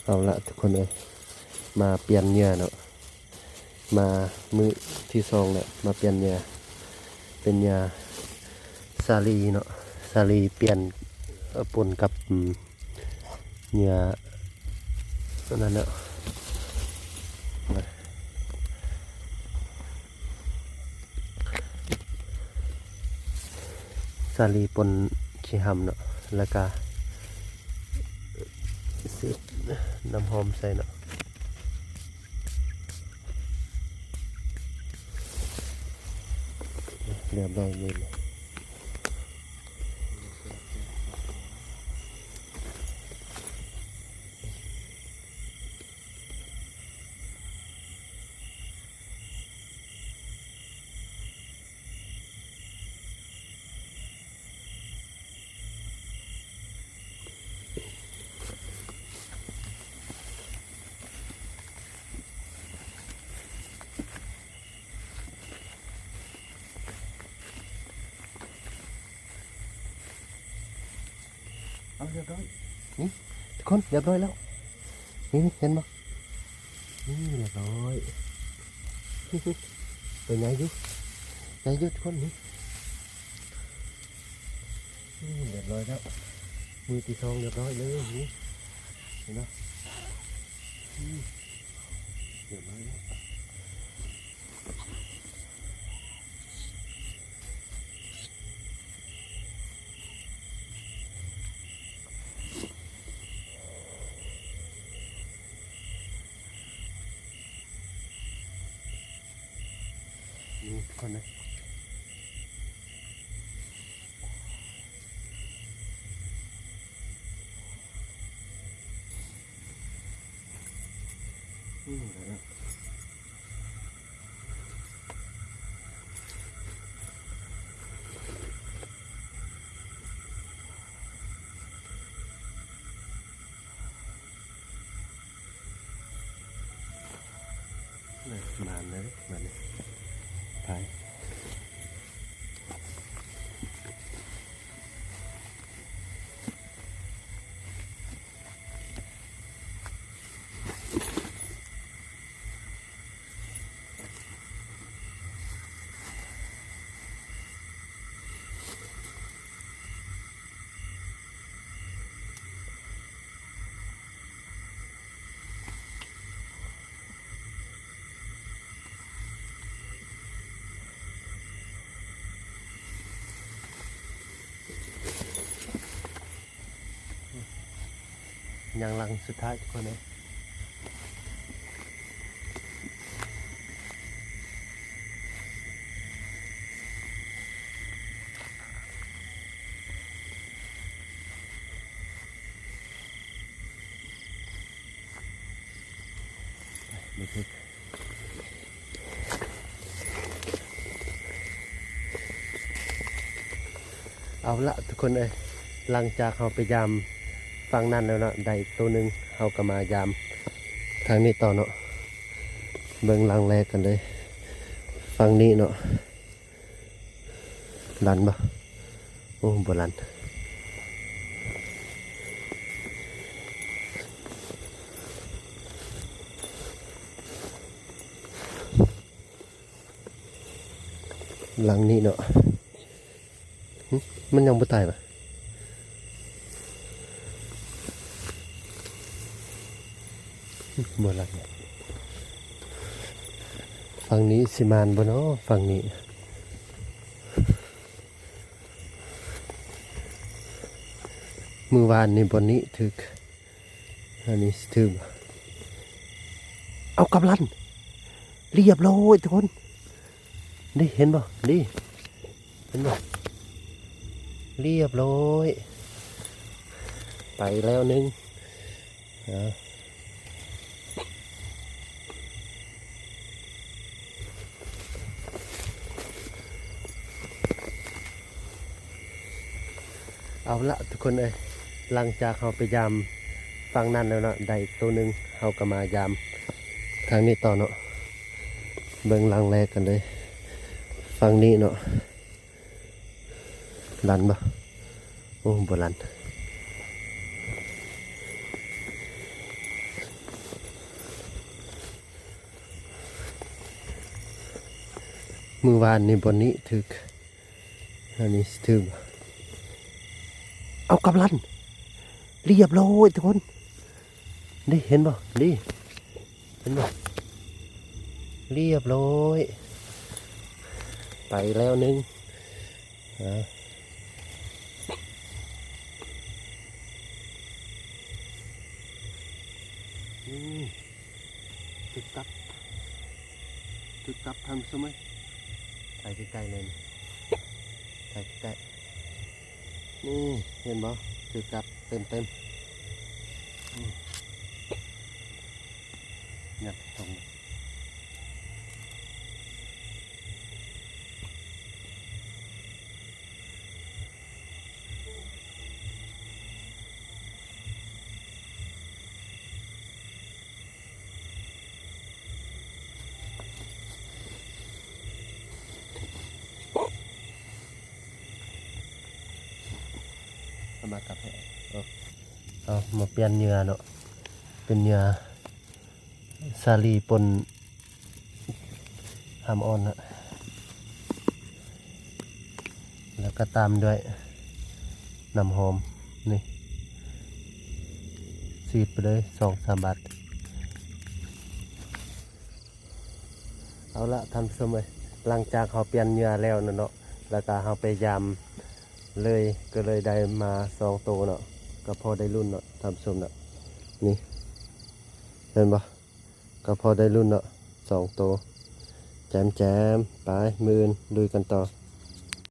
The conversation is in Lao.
ເອົາລະທຸກຄົນເອີຍ ມາປ່ຽນເຫຍື່ອເນາະ ມາມື້ທີສອງແລ້ວ ມາປ່ຽນເຫຍື່ອ ເປັນເຫຍື່ອສາລີເນາະ ສາລີປ່ຽນ ເອີ ປົນກັບ ເຫຍື່ອ ອັນນັ້ນເນາະ ສາລີປົນຂີ້ຫຳເນາະ ແລ້ວກະ ເສດນ້ຳຫອມໃສ່ເນາະ ລຽບຮ້ອຍມື້ນີ້. ເອົາ ລຽບຮ້ອຍ ນີ້ ທຸກຄົນ ລຽບຮ້ອຍແລ້ວ ນີ້ ນີ້ ເຫັນບໍ່? ນີ້ ລຽບຮ້ອຍ ໂຕໃຫຍ່ຢູ່ ໃຫຍ່ຢູ່ທຸກຄົນ ນີ້ ນີ້ ລຽບຮ້ອຍແລ້ວ ມື້ທີສອງລຽບຮ້ອຍເລີຍ ນີ້ ເຫັນບໍ່? ນີ້ ລຽບຮ້ອຍແລ້ວ. ນີ້ ທຸກຄົນເອີຍ. ອືມ ໄດ້ແລ້ວ ມາເລີຍ ມາເລີຍ ໄປ. ຍັງຫຼັງສຸດທ້າຍທຸກຄົນເອີຍ. ບໍ່ຖືກ ເອົາລະທຸກຄົນເອີຍ ຫຼັງຈາກເຮົາໄປຢາມຝັ່ງນັ້ນແລ້ວເນາະ ໄດ້ໂຕໜຶ່ງ ເຮົາກໍມາຢາມທາງນີ້ຕໍ່ເນາະ ເບິ່ງຫຼັງແລກກັນເລີຍ ຝັ່ງນີ້ເນາະ. ລັນບໍ່? ໂອ້ ບໍ່ລັນ ຫຼັງນີ້ເນາະ. ຫຶ ມັນຍັງບໍ່ຕາຍຫວາ? ບໍ່ລັດ. ຝັ່ງນີ້ຊິມານບໍ່ນໍ? ຝັ່ງນີ້ ມື້ວານນີ້ບ່ອນນີ້ຖືກ. ອັນນີ້ຖືກ. ເອົາ ກຳລັນ ລຽບຮ້ອຍທຸກຄົນ. ນີ້ ເຫັນບໍ່? ນີ້ ເຫັນບໍ່? ລຽບຮ້ອຍ ໄປແລ້ວໜຶ່ງ. ເອົາ ເອົາລະທຸກຄົນເອີຍ ຫຼັງຈາກເຮົາໄປຢາມຝັ່ງນັ້ນແລ້ວເນາະ ໄດ້ໂຕໜຶ່ງ ເຮົາກໍມາຢາມທາງນີ້ຕໍ່ເນາະ. ເບິ່ງຫຼັງແລກກັນເລີຍ ຝັ່ງນີ້ເນາະ. ລັນບໍ່? ໂອ້ ບໍ່ລັນ. ມື້ວານນີ້ບ່ອນນີ້ຖືກ ອັນນີ້ຖືກ ເອົາ ກຳລັນ ລຽບຮ້ອຍທຸກຄົນ ນີ້ເຫັນບໍ່? ນີ້ເຫັນບໍ່? ລຽບຮ້ອຍ ໄປແລ້ວໜຶ່ງ ອາ ອືມ ຖືກກັບ ຖືກກັບ ທ່ານຜູ້ຊົມເອີຍ ໄປໃກ້ໆເລີຍ ໄປໃກ້ໆ ນີ້ເຫັນບໍ່? ຖືກກັບເຕັມໆ ອືມ ຍັດຕົງ ເອົາມາກັບໃຫ້ ເອົາ ເອົາມາປ່ຽນເຫຍື່ອເນາະ ເປັນເຫຍື່ອ ສາລີປົນຫຳອ່ອນນະ ແລ້ວກໍຕາມດ້ວຍນ້ຳຫອມ ນີ້ ສີດໄປເລີຍສອງສາມບາດ. ເອົາລະທ່ານຜູ້ຊົມເອີຍ ຫຼັງຈາກເຮົາປ່ຽນເຫຍື່ອແລ້ວນະເນາະ ແລ້ວກໍເຮົາໄປຢາມເລີຍ ກໍເລີຍໄດ້ມາສອງໂຕເນາະ ກໍພໍໄດ້ລຸ້ນເນາະທ່ານຜູ້ຊົມເນາະ ນີ້ ເຫັນບໍ່? ກໍພໍໄດ້ລຸ້ນເນາະ ສອງໂຕ ແຈ່ມໆ ໄປ ມື້ອື່ນລຸຍກັນຕໍ່.